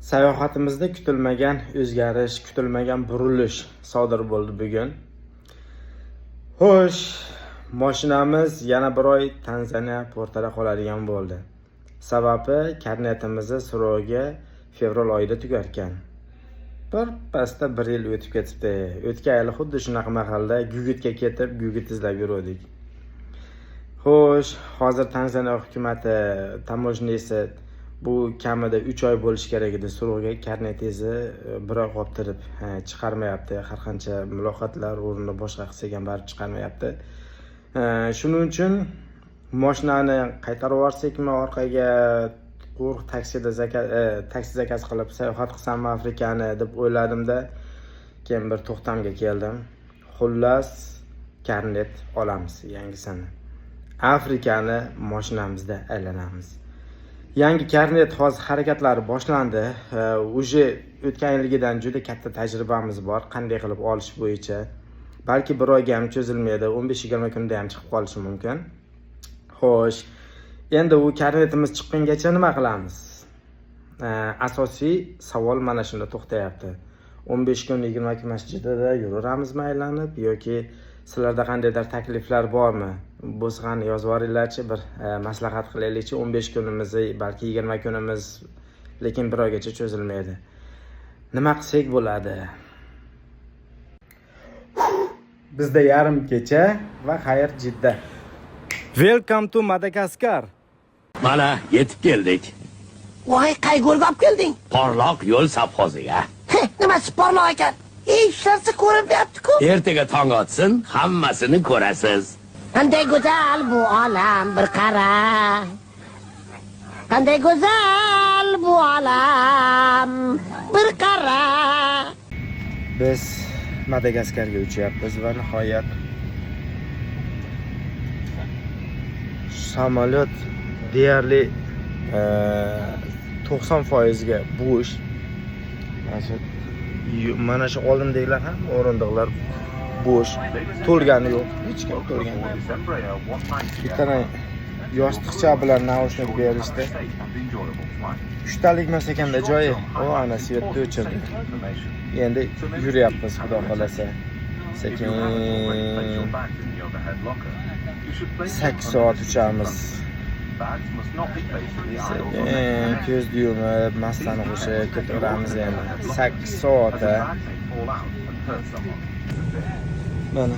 Sayohatimizda kutilmagan o'zgarish, kutilmagan burilish sodir bo'ldi bugun. Xo'sh, mashinamiz yana bir oy Tanzaniya portida qoladigan bo'ldi. Sababi karnetimizni срок i fevral oyida tugarkan. Bir pasda bir yil o'tib ketibdi. O'tgan yili xuddi shunaqa mahalda Gugitga ketib, Gugit izlab yuruvdik. Xo'sh, hozir Tanzaniya hukumati таможня si bu kamida 3 oy bo'lishi kerak edi. Срок ga karnetingizni bir oy qolib turib chiqarmayapti. Har qancha muloqotlar o'rnini boshqa qilsak ham baribir chiqarmayapti. Shuning uchun mashinani qaytarib yuborsakmi orqaga, qo'rq taksida taksi заказ qilib sayohat qilsammi Afrikani deb o'yladimda, keyin bir to'xtamga keldim. Xullas, karnet olamiz yangisini. Afrikani mashinamizda aylanamiz. Yangi karnet hozir harakatlari boshlandi. Уже o'tgan yilgidan juda katta tajribamiz bor, qanday qilib olish bo'yicha. Balki bir oyga ham cho'zilmaydi, 15-20 kunda ham chiqib qolishi mumkin. Xo'sh, endi u karnetimiz chiqqungacha nima qilamiz? Asosiy savol mana shunda to'xtayapti. 15 kun, 20 kun masjidida yuraveramizmi aylanib yoki sizlarda qandaydir takliflar bormi? Bo'lsa qani yozib yuboringlarchi, bir maslahat qilaylikchi. 15 kunimizni, balki 20 kunimiz, lekin bir oygacha cho'zilmaydi. Nima qilsak bo'ladi? Bizda yarim kecha va xayr Jidda. Welcome to Madagascar. Mana yetib keldik. Voy, qay go'rga olib kelding? Porloq yo'l sovxoziga. Heh, nimasi porloq ekan? Hech narsa ko'rinmayapti-ku. Ertaga tong otsin, hammasini ko'rasiz. Qanday go'zal bu olam, bir qara. Qanday go'zal bu olam, bir qara. Biz Madagaskarga uchyapmiz va nihoyat samolyot deyarli 90% ga bo'sh. Mana shu oldindagilar ham o'rindiqlar bo'sh. To'lgani yo'q. Hech kim to'lgani yo'q. Bitta yostiqcha bilan naushnik berishdi. Uchtalik emas ekanda joyi. O, ana свет ni o'chirdi. Endi yuryapmiz, xudo xolasa. Sekin 8 soat uchamiz. Sekin ko'zni yumib, massani qo'shib ketaveramiz endi. 8 soat. Mana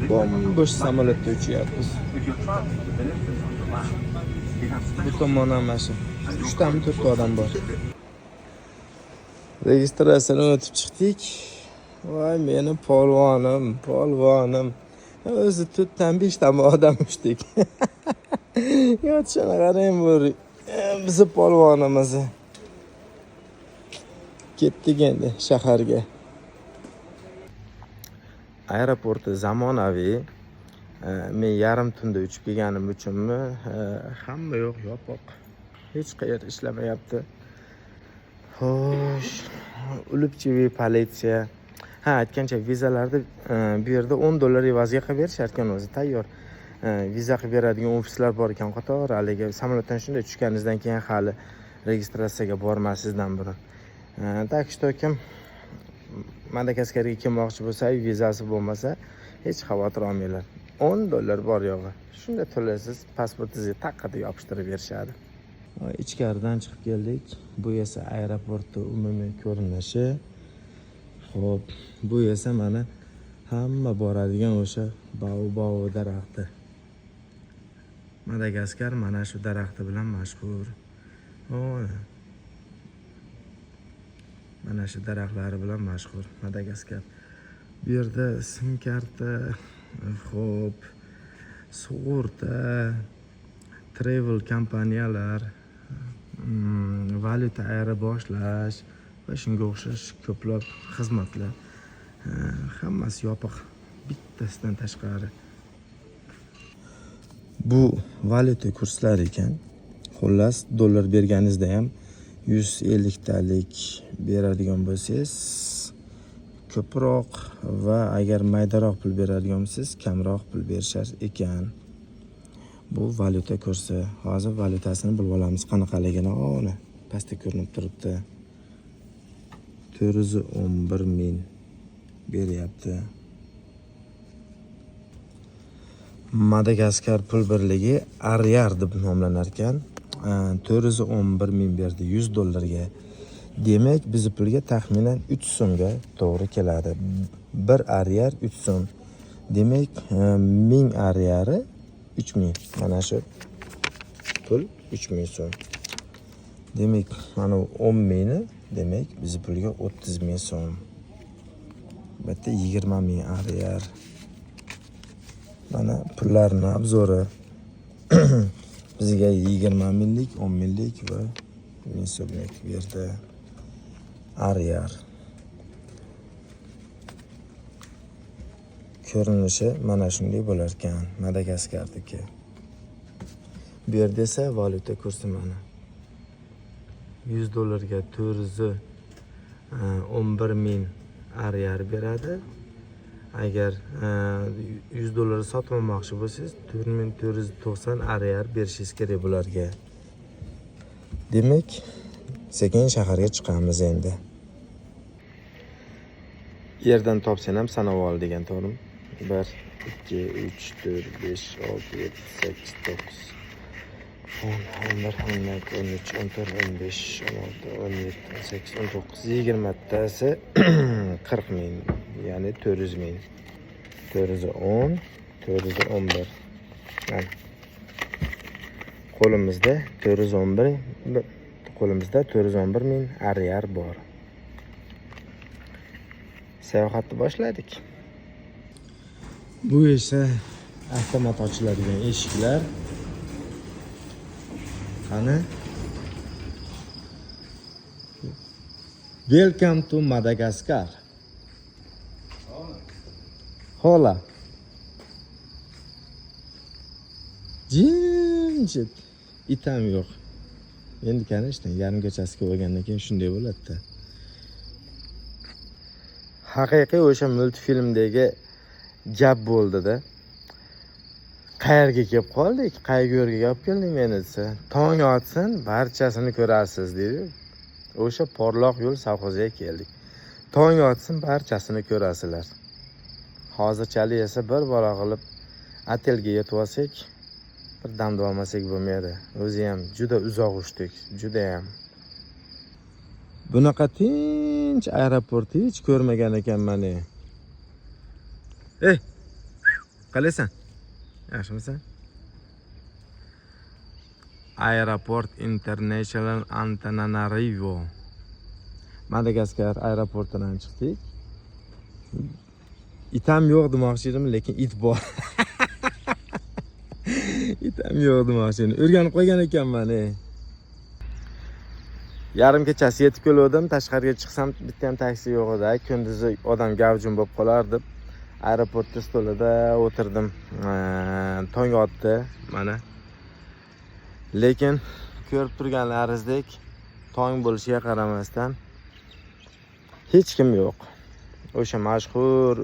bo'm-bo'sh samolyotda uchyapmiz. Bu tomondan mana shu 3 tami, 4 ta odam bor. Registratsiyadan o'tib chiqdik. Voy meni polvonim, polvonim. O'zi to'rtdan beshtami odam uchdik. Yotishini qarang bu bizni polvonimizni. Ketdik endi shaharga. Aeroporti zamonaviy. Men yarim tunda uchib kelganim uchunmi, hamma yoq yopiq. Hech qayer ishlamayapti. Xo'sh, улыбчивый politsiya. Ha, aytgancha, vizalarni bu yerda 10 dollar evaziga qilib berishar ekan o'zi tayyor. Viza qilib beradigan ofislar bor ekan qator, haligi samolyotdan shunday tushganingizdan keyin, hali registratsiyaga bormasingizdan burun. Так что kim Madagaskarga kelmoqchi bo'lsa, vizasi bo'lmasa, hech xavotir olmanglar. 10 dollar bor yo'g'i. Shunda to'laysiz, pasportingizga taqqa yopishtirib berishadi. Ichkaridan chiqib keldik. Bu esa aeroportni umumiy ko'rinishi. Xo'p, bu esa mana hamma boradigan o'sha baobab daraxti. Madagaskar mana shu daraxti bilan mashhur. O, mana shu daraxtlari bilan mashhur Madagaskar. Bu yerda sim karta, xo'p, sug'urta, travel kompaniyalar, valyuta ayirboshlash va shunga o'xshash ko'plab xizmatlar. Hammasi yopiq, bittasidan tashqari. Bu valyuta kurslari ekan. Xullas, dollar berganingizda ham 150 talik beradigan bo'lsangiz ko'proq va agar maydaroq pul beradigan bo'lsangiz, kamroq pul berishar ekan. Bu valyuta kursi. Hozir valyutasini bilib olamiz qanaqaligini. Uni pastda ko'rinib turibdi. 411 ming beryapti. Madagaskar pul birligi Aryar deb nomlanar ekan. 411 ming berdi 100 dollarga. Demak, bizi pulga taxminan 3 so'mga to'g'ri keladi. 1 Aryar 3 so'm. Demak, 1000 Aryari 3000. Mana shu pul 3000 so'm. Demak, mana 10 mingni, demak, bizi pulga 30 ming so'm. Bu yerda 20 ming Aryar. Mana pullarni obzori. Bizga 20 minglik, 10 minglik va 1000 so'mlik berdi. Aryar. Ko'rinishi mana shunday bo'lar ekan Madagaskardiki. Bu yerda esa valyuta kursi mana. 100 dollarga 411 ming Aryar beradi. Agar 100 dollar sotib olmoqchi bo'lsangiz, 4490 Aryar berishingiz kerak bularga. Demak, sekin shaharga chiqamiz endi. Yerdan topsang ham sanab ol degan, to'g'rimi? 1 2 3 4 5 6 7 8 9 10 11 12 13 14 15 16 17 18 19 20 tasi 40 ming, ya'ni 400 ming. 410, 411. Mana qo'limizda 411, qo'limizda 411 ming Aryar bor. Sayohatni boshladik. Bu esa avtomat ochiladigan eshiklar. Qani? Welcome to Madagascar. Hola. Jimjit. It ham yo'q. Endi конечно, yarim kechasiga bo'lgandan keyin shunday bo'ladi-da. Haqiqiy o'sha multfilmdagi gap bo'ldi-da. Qayerga kelib qoldik? Qayerga yo'lga olib kelding meni desa, tong otsin, barchasini ko'rasiz deydi. O'sha porloq yo'l sovxoziga keldik. Tong otsin, barchasini ko'rasizlar. Hozirchalik esa bir bora qilib otelga yetib olsak, bir dam olmasak bo'lmaydi. O'zi ham juda uzoq uchdik, juda ham. Bunaqa tinch aeroportni hech ko'rmagan ekanman. Ey, qalaysan? Yaxshimisan? Aeroport International Antananarivo. Madagaskar aeroportidan chiqdik. It ham yo'q demoqchi edim, lekin it bor. It ham yo'q demoqchi edim. O'rganib qo'ygan ekanman. Yarim kechasi yetib keldim, tashqariga chiqsam bitta ham taksi yo'q edi. Kunduzi odam gavjum bo'lib qolar deb aeroportda stolida o'tirdim. Tong otdi mana. Lekin ko'rib turganlaringizdek tong bo'lishiga qaramasdan hech kim yo'q. O'sha mashhur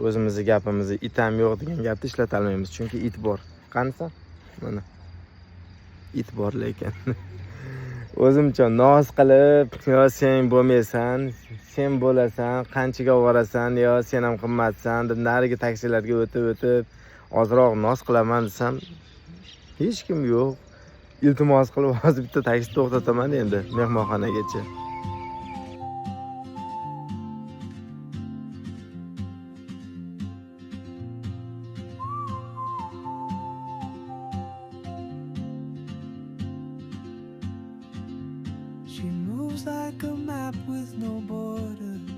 o'zimizni gapimizni it ham yo'q degan gapni ishlata olmaymiz, chunki it bor. Qanisa? Mana. It bor lekin. O'zimcha noz qilib, yo sen bo'lmaysan, sen bo'lasan, qanchaga borasan, yo sen ham qimmatsan deb narigi taksilarga o'tib ozroq noz qilaman desam, hech kim yo'q. Iltimos qilib hozir bitta taksi to'xtataman endi mehmonxonagacha. She moves like a map with no borders,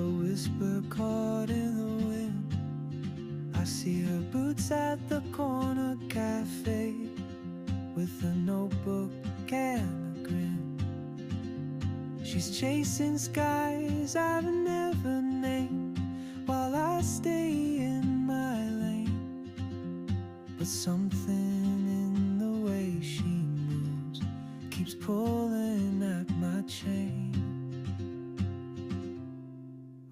a whisper caught in the wind. I see her boots at the corner cafe, with a notebook and a grin. She's chasing skies I've never named, while I stay in my lane. But something in the way she moves keeps pulling at my chain.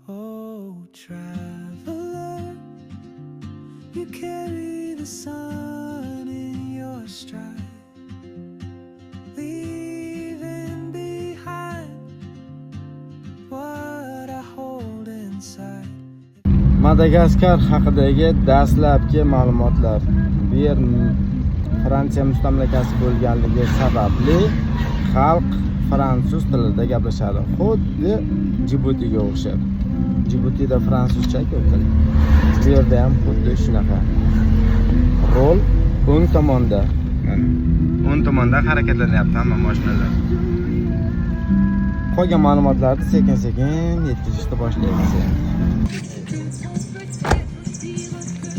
Oh, traveler, you carry the sun in your stride, leaving behind what Madagaskar haqidagi dastlabki ma'lumotlar. Bu yer Fransiya mustamlakasi bo'lganligi sababli xalq fransuz tilida gaplashadi. Xuddi Jibutiga o'xshab. Jibutida fransuzcha ko'p til. Bu yerda ham xuddi shunaqa. Rol o'ng tomonda. Mana o'ng tomonda harakatlanyapti hamma mashinalar. Qolgan ma'lumotlarni sekin-sekin yetkazishni boshlaymiz endi.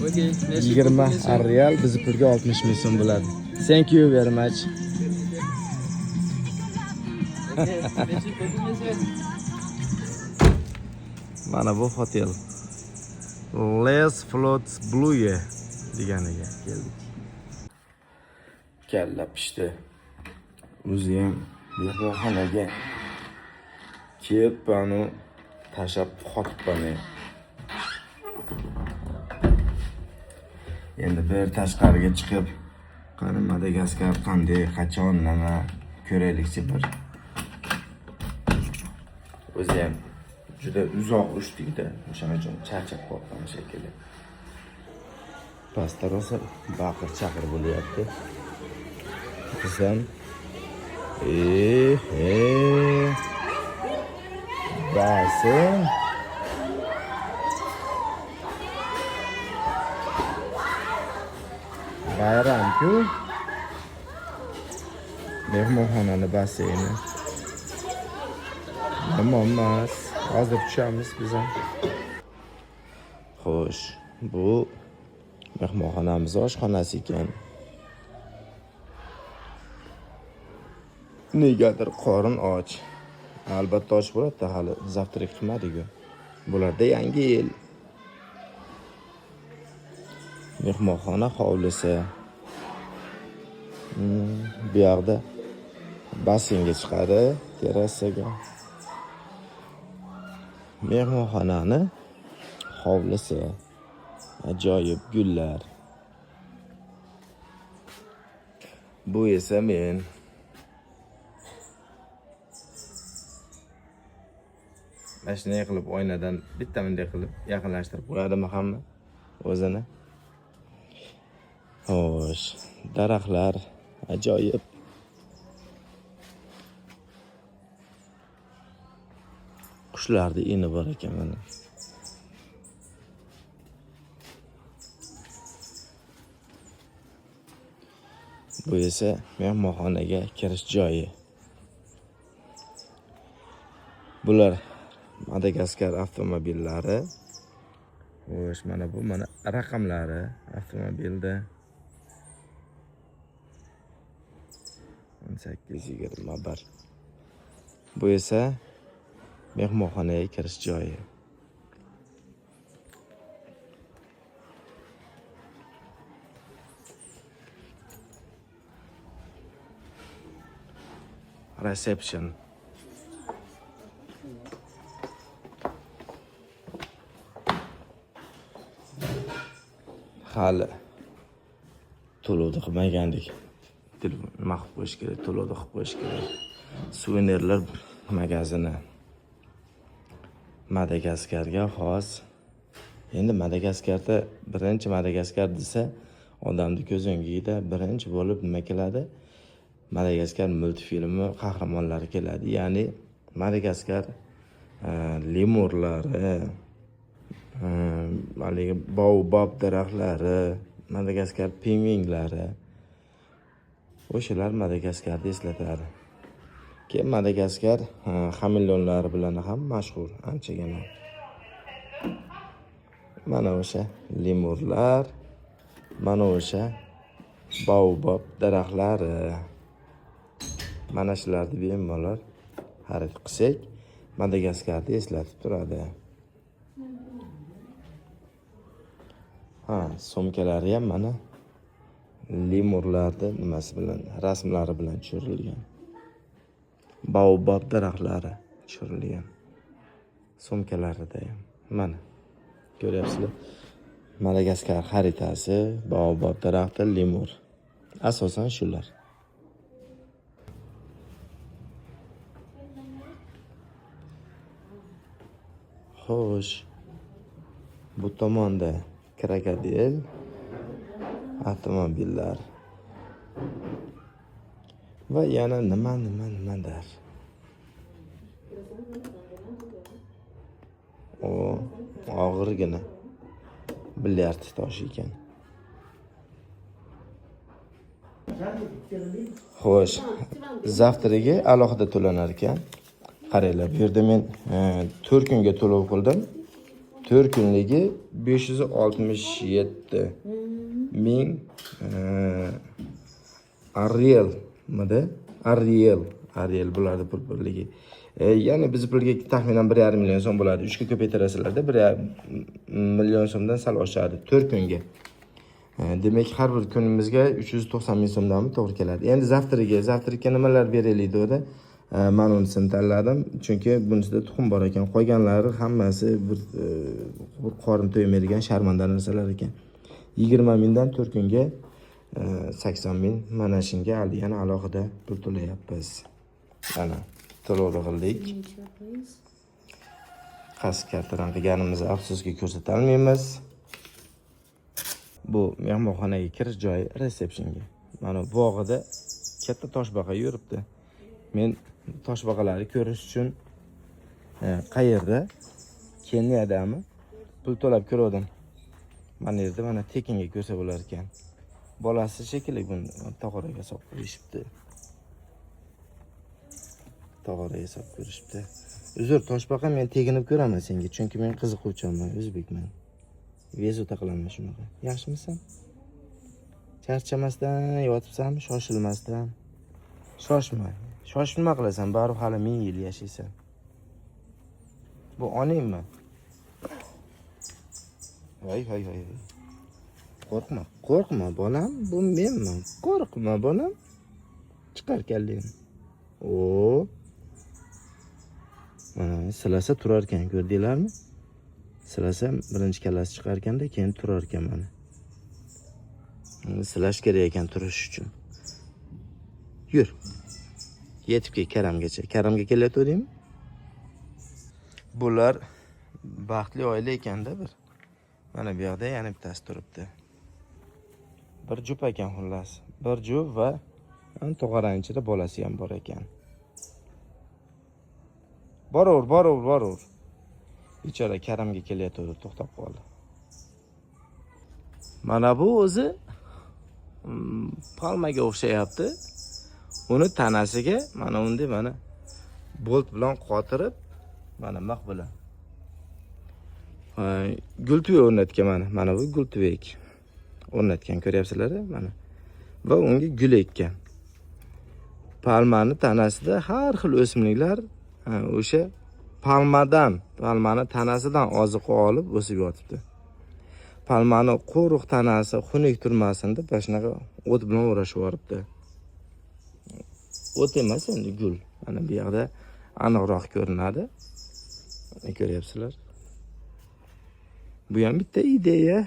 Ok, merci 20 beaucoup, monsieur. real bizni pulga 60 ming so'm bo'ladi. Thank you very much. Ok, merci beaucoup, monsieur. Mana bu hotel. Les Flots Blue deganiga keldik. Kalla pishdi. O'zi ham mehmonxonaga kelibmanu tashlab qotibman. Endi bir tashqariga chiqib, qani Madagaskar qanday, qachon, nima ko'raylikchi bir. O'zi ham juda uzoq uchdik-da, o'shaning uchun charchab qoldim shekilli. Pastda rosa baqir-chaqir bo'lyapti. Biz ham basen. Bayram-ku. Mehmonxonani basseyni. Yomon emas. Hozir tushamiz biz ham. Xo'sh, bu mehmonxonamiz oshxonasi ekan. Negadir qorin och. Albatta och bo'ladi-da, hali завтрак qilmadik-ku. Bularda yangi yil. Mehmonxona hovlisi. Bu yoqda basseynga chiqadi, terrasaga. Mehmonxonani hovlisi. Ajoyib gullar. Bu esa men. Mana shunday qilib oynadan bitta bunday qilib yaqinlashtirib qo'yadimi hamma o'zini. Xo'sh, daraxtlar ajoyib. Qushlarni ini bor ekan mana. Bu esa mehmonxonaga kirish joyi. Bular Madagaskar avtomobillari. Xo'sh, mana bu mana raqamlari avtomobilda. 1821. Bu esa mehmonxonaga kirish joyi. Reception. Hali to'lovni qilmagandik. Telefon nima qilib qo'yish kerak, to'lovni qilib qo'yish kerak. Suvenirlar magazini. Madagaskarga xos. Endi Madagaskarda birinchi Madagaskar desa, odamni ko'z o'ngida birinchi bo'lib nima keladi? Madagaskar multfilmi qahramonlari keladi. Ya'ni Madagaskar lemurlari, haligi baobab daraxtlari, Madagaskar pingvinlari. O'shalar Madagaskarni eslatadi. Keyin Madagaskar xameleonlari bilan ham mashhur anchagina. Mana o'sha lemurlar, mana o'sha baobab daraxtlari. Mana shularni bemalol xarid qilsak, Madagaskarni eslatib turadi. Ha, sumkalari ham mana lemurlarni nimasi bilan, rasmlari bilan tushirilgan. Baobab daraxtlari tushirilgan. Sumkalarida ham mana ko'ryapsizlar. Madagaskar xaritasi, baobab daraxti, lemur. Asosan shular. Xo'sh. Bu tomonda krokodil, avtomobillar va yana nima nima nimadir. O, og'irgina bilyard toshi ekan. Xo'sh, завтрак i alohida to'lanar ekan. Qaranglar, bu yerda men 4 kunga to'lov qildim. 4 kunligi 567 ming Ariel midi? Ariel, Ariel bularni pul birligi. Ya'ni biz pulga taxminan 1,5 million so'm bo'ladi. 3 ga ko'paytirasizlarda 1,5 million so'mdan sal oshadi 4 kunga. Demak, har bir kunimizga 390 ming so'mdanmi to'g'ri keladi. Endi завтрак ka nimalar beraylik dedi. Men unisini tanladim, chunki bunisida tuxum bor ekan. Qolganlari hammasi bir qorin to'ymaydigan sharmanda narsalar ekan. 20 mingdan 4 kunga 80 ming, mana shunga yana alohida pul to'layapmiz. Mana to'lovni qildik. Qaysi kartadan qilganimizni afsuski ko'rsata olmaymiz. Bu mehmonxonaga kirish joyi, resepsiyonga. Mana bog'ida katta toshbaqa yuribdi. Men toshbaqalarni ko'rish uchun qayerda? Keniyadami? Pul to'lab ko'rdim. Mana yerda mana tekinga ko'rsa bo'lar ekan. Bolasi shekilli, buni tog'oraga solib qo'yishibdi. Tog'oraga solib ko'rishibdi. Uzr, toshbaqa, men teginib ko'raman senga, chunki men qiziquvchanman, o'zbekman. Bezovta qilaman shunaqa. Yaxshimisan? Charchamasdan yotibsanmi, shoshilmasdan? Shoshma. Shoshib nima qilasan? Baribir hali ming yil yashaysan. Bu onangmi? Voy, voy, voy. Voy. Qo'rqma, qo'rqma bolam, bu menman. Qo'rqma bolam. Chiqar kallangni. O. Mana silasa turar ekan, ko'rdinglarmi? Silasa birinchi kallasi chiqar ekanda, keyin turar ekan mana. Uni silash kerak ekan turish uchun. Yur. Yetib kel Karamgacha. Karamga kelayotgandingmi? Bular baxtli oila ekanda bir. Mana bu yoqda yana bittasi turibdi. Bir jup ekan xullas. Bir jup va tog'oraning ichida bolasi ham bor ekan. Boravur, boravur, boravur. Bechora Karamga kelayotgandi, to'xtab qoldi. Mana bu o'zi palmaga o'xshayapti. Uni tanasiga mana unday mana bolt bilan qotirib, mana mix bilan. Gultuvak o'rnatgan mana. Mana bu gultuvak o'rnatgan, ko'ryapsizlar, mana. Va unga gul ekkan. Palmani tanasida har xil o'simliklar, o'sha palmadan, palmani tanasidan oziqa olib o'sib yotibdi. Palmani quruq tanasi xunuk turmasin deb mana shunaqa o't bilan o'rashib yuboribdi. O't emas endi, gul. Mana bu yoqda aniqroq ko'rinadi. Mana ko'ryapsizlar. Bu ham bitta ideya.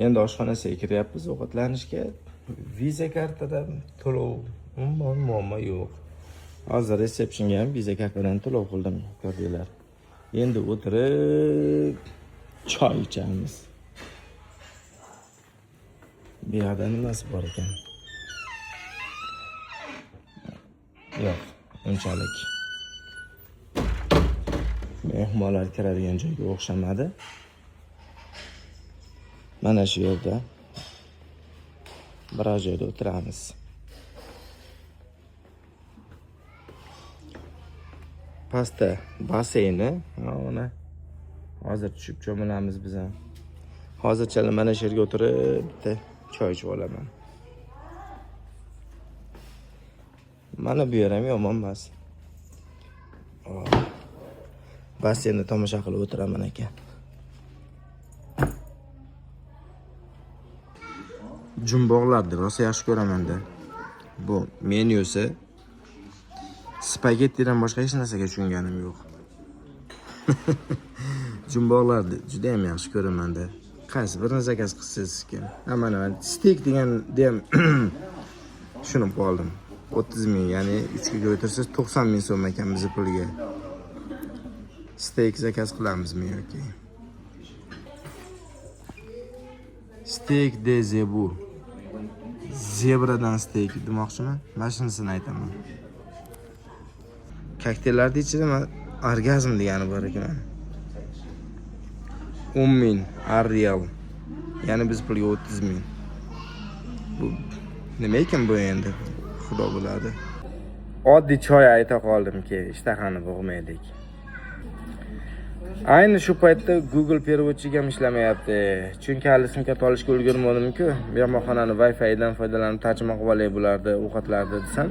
Endi oshxonasiga kiryapmiz ovqatlanishga. Visa kartadan to'lov umuman muammo yo'q. Hozir resepsiyonga ham Visa kartadan to'lov qildim, ko'rdinglar. Endi o'tirib choy ichamiz. Bu yoqda nimasi bor ekan? Yo'q, unchalik. Mehmonlar kiradigan joyga o'xshamadi. Mana shu yerda biror joyda o'tiramiz. Pastda basseyni, uni hozir tushib cho'milamiz biz ham. Hozircha mana shu yerga o'tirib bitta choy ichib olaman. Mana bu yer ham yomon emas. Oh. Basseynni tomosha qilib o'tiraman ekan. Jumboqlarni rosa yaxshi ko'raman-da. Bu menyusi spagettidan boshqa hech narsaga tushunganim yo'q. Jumboqlarni juda ham yaxshi ko'raman-da. Qaysi birini zakaz qilsangiz ekan? Ha, mana steak deganda ham tushunib qoldim. 30 ming, ya'ni 3 ga ko'paytirsangiz 90 ming so'm ekan bizni pulga. Steak zakaz qilamizmi yoki? Steak de zebu. Zebradan steak demoqchiman. Mana shunisini aytaman. Kokteyllarni ichida orgazm degani bor ekan. 10 000 Arial. Ya'ni biz pulga 30 000. Bu nima ekan bu endi? Xudo biladi. Oddiy choy ayta qoldimki, ishtahani bo'g'maydik. Ayni shu paytda Google переводчик ham ishlamayapti. Chunki hali sim karta olishga ulgurmadim-ku. Mehmonxonani Wi-Fi'dan foydalanib tarjima qilib olay bularda, ovqatlarni desam,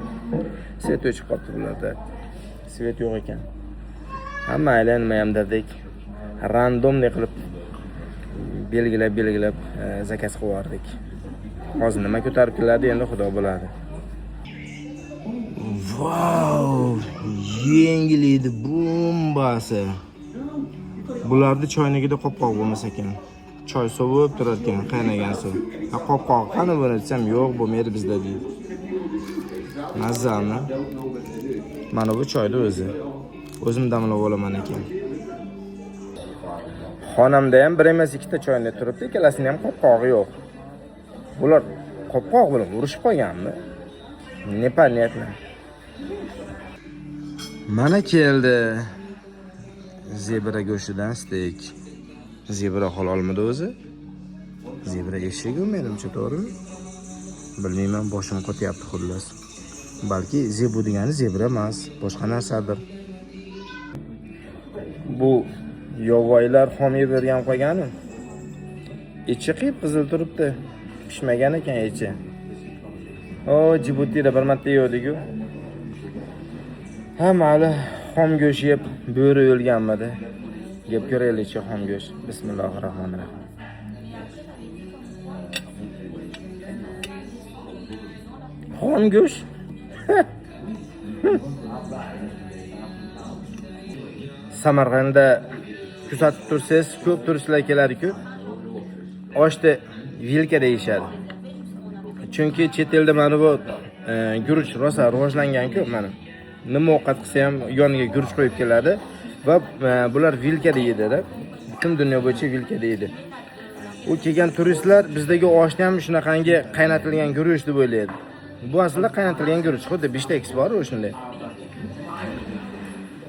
свет o'chib qolibdi bularda. Свет yo'q ekan. Ha, mayli, nima ham dedik. Рандомный qilib belgilab belgilab заказ qilib yubordik. Hozir nima ko'tarib keladi endi, Xudo biladi. Vau, yengiliydi bombasi. Bularni choynagida qopqoq bo'lmas ekan. Choy sovib turar ekan, qaynagan suv. Ha, qopqoq qani buni desam, yo'q, bo'lmaydi bizda deydi. Mazzami? Mana bu choyni o'zi. O'zim damlab olaman ekan. Xonamda ham bir emas, ikkita choynak turibdi, ikkalasini ham qopqog'i yo'q. Bular qopqoq bilan urushib qolganmi? Непонятно. Mana keldi. Zebra go'shtidan steak. Zebra halolmidi o'zi? Zebra eshak u menimcha, to'g'rimi? Bilmayman, boshim qotyapti xullas. Balki zebu degani zebra emas, boshqa narsadir. Bu yovvoyilar xom yeb o'rganib qolgani. Ichi qip qizil turibdi. Pishmagan ekan ichi. O, Jibutida bir marta yedik-ku. Ha, mayli, xom go'sht yeb bo'ri o'lganmidi? Yeb ko'raylikchi xom go'sht. Bismillahirrohmanirrohim. Xom go'sht. Samarqandda kuzatib tursangiz, ko'p turistlar keladi-ku. Oshni vilkada yeyishadi. Chunki chet elda mana bu guruch rosa rivojlangan-ku, mana. Nima ovqat qilsa ham yoniga guruch qo'yib keladi va bular vilkada yeydida. Butun dunyo bo'yicha vilkada yeydi. U kelgan turistlar bizdagi oshni ham shunaqangi qaynatilgan guruch deb o'ylaydi. Bu aslida qaynatilgan guruch, xuddi bishteks bor o'shunday.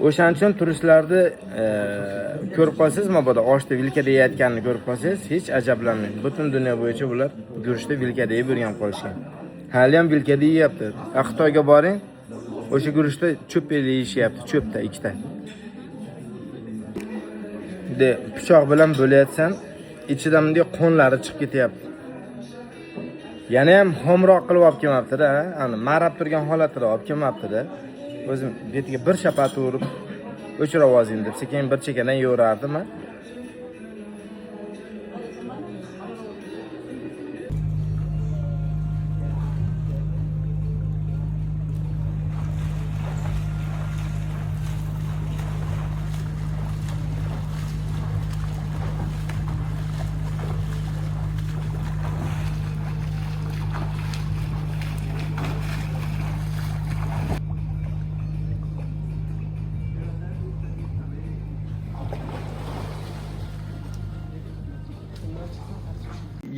O'shaning uchun turistlarni ko'rib qolsangiz, mabodo oshni vilkada yeyotganini ko'rib qolsangiz, hech ajablanmang. Butun dunyo bo'yicha bular guruchni vilkada yeb o'rganib qolishgan. Hali ham vilkada yeyapti. Xitoyga boring, o'sha guruchni cho'p yeyishyapti, cho'pda ikkita. De pichoq bilan bo'layotsan, ichidan bunday qonlari chiqib ketyapti. Yana ham xomroq qilib olib kelmabdi-da, ani marab turgan holatida olib kelmabdi-da. O'zim betiga bir shapat urib o'chir ovozingni deb sekin bir chekkadan yeverardim.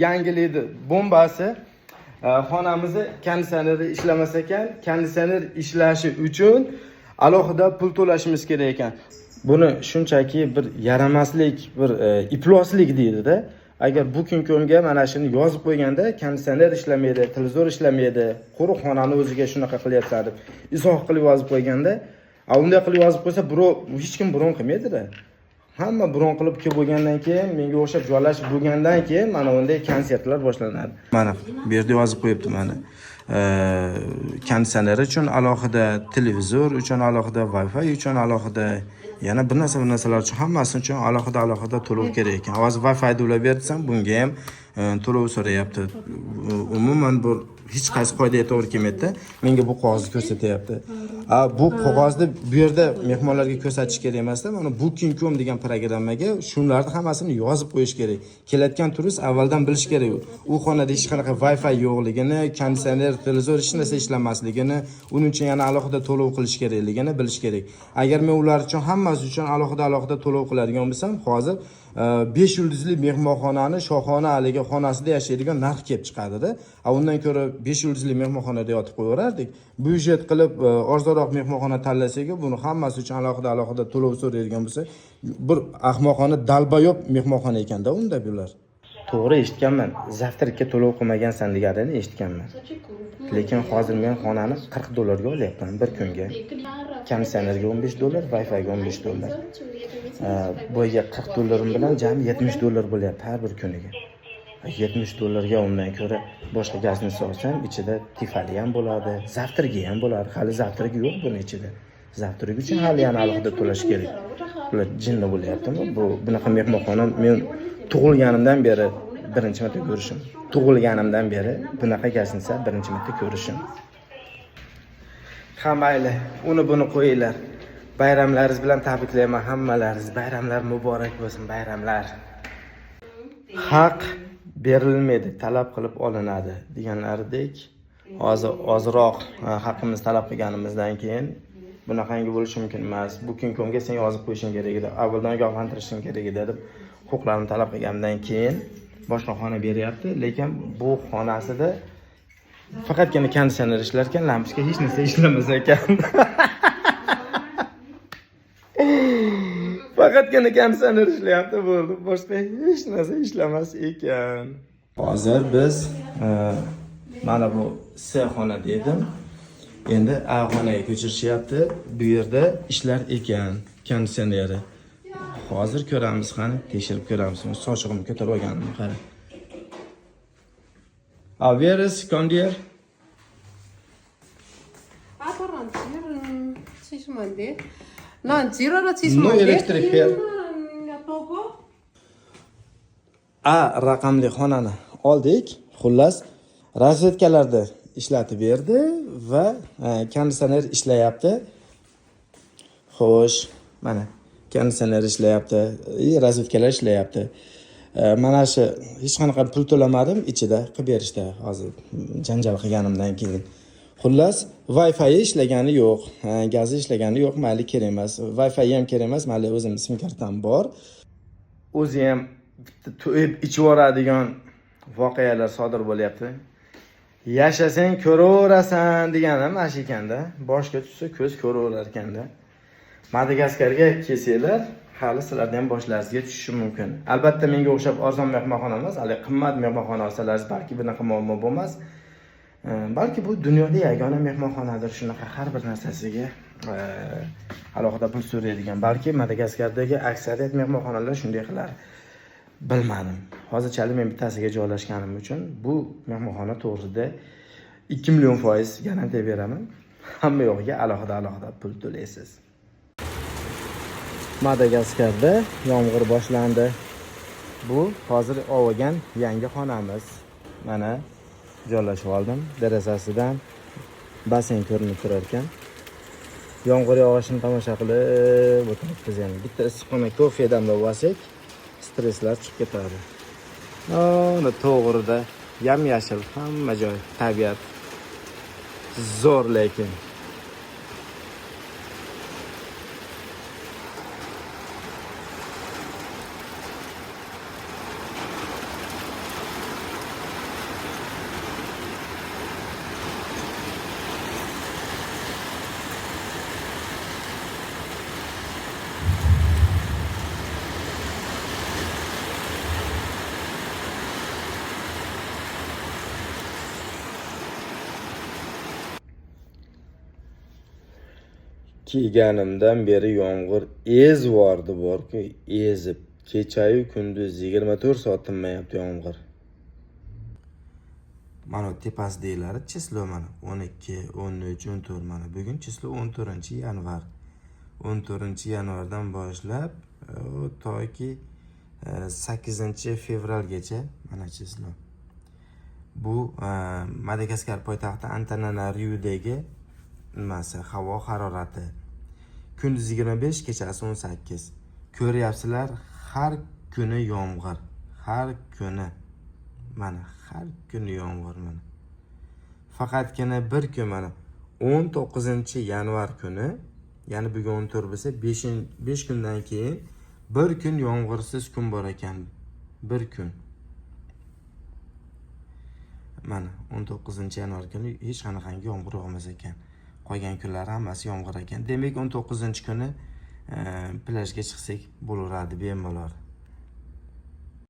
Yangilaydi bombasi. Xonamizni konditsioneri ishlamas ekan. Konditsioner ishlashi uchun alohida pul to'lashimiz kerak ekan. Buni shunchaki bir yaramaslik, bir ifloslik deydida. Agar Booking.comga mana shuni yozib qo'yganda, konditsioner ishlamaydi, televizor ishlamaydi, quruq xonani o'ziga shunaqa qilyapsan deb izoh qilib yozib qo'yganda, a unday qilib yozib qo'ysa, birov hech kim bron qilmaydida. Hamma bron qilib kelib bo'lgandan keyin, menga o'xshab joylashib bo'lgandan keyin mana bunday konsertlar boshlanadi. Mana bu yerda yozib qo'yibdi mana. Konditsioner uchun alohida, televizor uchun alohida, Wi-Fi uchun alohida, yana bir narsa bir narsalar uchun, hammasi uchun alohida alohida to'lov kerak ekan. Hozir Wi-Fi ulab ber desam, bunga ham to'lov so'rayapti. Umuman bu hech qaysi qoidaga to'g'ri kelmaydi. Menga bu qog'ozni ko'rsatyapti. A, bu qog'ozni bu yerda mehmonlarga ko'rsatish kerak emasda, mana Booking.com degan programmaga shunlarni hammasini yozib qo'yish kerak. Kelayotgan turist avvaldan bilish kerak. U xonada hech qanaqa Wi-Fi yo'qligini, konditsioner, televizor hech narsa ishlamasligini, uning uchun yana alohida to'lov qilish kerakligini bilish kerak. Agar men ular uchun hammasi uchun alohida alohida to'lov qiladigan bo'lsam, hozir 5 yulduzli mehmonxonani shohona haligi xonasida yashaydigan narx kelib chiqadida. A undan ko'ra 5 yulduzli mehmonxonada yotib qo'yaverardik. Byudjet qilib arzonroq mehmonxona tanlasak, buni hammasi uchun alohida alohida to'lov so'raydigan bo'lsa, bir ahmoqona долбоёб mehmonxona ekanda unda bular. To'g'ri eshitganman. Завтрак ka to'lov qilmagansan deganini eshitganman. Lekin hozir men xonani 40 dollarga olyapman bir kunga. Konditsionerga 15 dollar, Wi-Fi'ga 15 dollar. Boyga 40 dollarim bilan jami 70 dollar bo'lyapti har bir kuniga. 70 dollarga undan ko'ra boshqa гостиница olsam, ichida Tifali ham bo'ladi, завтрак i ham bo'ladi. Hali завтрак i yo'q buni ichida. Завтрак uchun hali yana alohida to'lash kerak. Bular jinni bo'lyaptimi? Bu bunaqa mehmonxona men tug'ilganimdan beri birinchi marta ko'rishim. Tug'ilganimdan beri bunaqa гостиница birinchi marta ko'rishim. Ha mayli, uni buni qo'yinglar. Bayramlaringiz bilan tabriklayman hammalaringiz. Bayramlar muborak bo'lsin, bayramlar. Haq berilmaydi, talab qilib olinadi deganlaridek, hozir ozroq haqimizni talab qilganimizdan keyin bunaqangi bo'lishi mumkin emas. Booking.comga sen yozib qo'yishing kerak edi, avvaldan ogohlantirishing kerak edi deb huquqlarimni talab qilganimdan keyin boshqa xona beryapti, lekin bu xonasida faqatgina konditsioner ishlar ekan, lampochka hech narsa ishlamas ekan. Faqatgina konditsioner ishlayapti, bo'ldi. Boshqa hech narsa ishlamas ekan. Hozir biz mana bu C xona dedim. Endi A xonaga ko'chirishyapti. Bu yerda ishlar ekan konditsioneri. Hozir ko'ramiz, qani, tekshirib ko'ramiz. Sochig'imni ko'tarib olganimni qara. Ah, where is kondier? Ato raha ny jiro tsisy mandeha. Na ny jiro raha tsisy No mandeha. Electric here. Inona ny ataoko ao? A raqamli xonani oldik. Xullas, rozetkalarni ishlatib berdi va konditsioner ishlayapti. Xo'sh, mana konditsioner ishlayapti, и rozetkalar ishlayapti. Mana shu hech qanaqa pul to'lamadim, ichida qilib berishdi hozir janjal qilganimdan keyin. Xullas, Wi-Fi ishlagani yo'q, gazi ishlagani yo'q, mayli, kerak emas. Wi-Fi ham kerak emas, mayli, o'zim sim kartam bor. O'zi ham bitta to'yib ichib yuboradigan voqealar sodir bo'lyapti. Yashasang ko'raverasan degani mana shu ekanda. Boshga tushsa ko'z ko'raverar ekanda. Madagaskarga kelsanglar, hali sizlarni ham boshlaringizga tushishi mumkin. Albatta menga o'xshab arzon mehmonxona emas, hali qimmat mehmonxona olsalaringiz balki bunaqa muammo bo'lmas. Balki bu dunyoda yagona mehmonxonadir shunaqa har bir narsasiga alohida pul so'raydigan. Balki Madagaskardagi aksariyat mehmonxonalar shunday qilar. Bilmadim. Hozirchalik men bittasiga joylashganim uchun bu mehmonxona to'g'risida 2 million foiz garantiya beraman. Hamma yog'iga alohida alohida pul to'laysiz. Madagaskarda yomg'ir boshlandi. Bu hozir olgan yangi xonamiz. Mana joylashib oldim. Derazasidan basseyn ko'rinib turar ekan. Yomg'ir yog'ishini tomosha qilib o'tiribmiz endi. Bitta issiqqina kofe damlab olsak, stresslar chiqib ketadi. Ana to'g'rida yam-yashil hamma joy, tabiat. Zo'r lekin. Kelganimdan beri yomg'ir ezvordi borku, ezib. Kechayu kunduz 24 soat tinmayapti yomg'ir. Mana tepasidagilari число mana 12, 13, 14, mana bugun число 14 yanvar. 14 yanvardan boshlab toki 8 fevralgacha mana число. Bu Madagaskar poytaxti Antananarivudagi nimasi, havo harorati. Kunduz 25, kechasi 18. Ko'ryapsizlar, har kuni yomg'ir. Har kuni. Mana har kuni yomg'ir mana. Faqatgina bir kun mana 19 yanvar kuni, ya'ni bugun 14 bo'lsa, 5 kundan keyin Bir kun yomg'irsiz kun bor ekan, bir kun. Mana, 19-yanvar kuni hech qanaqangi yomg'ir yog'mas ekan. Qolgan kunlar hammasi yomg'ir ekan. Demak, 19-kuni plyajga chiqsak bo'laveradi bemalol.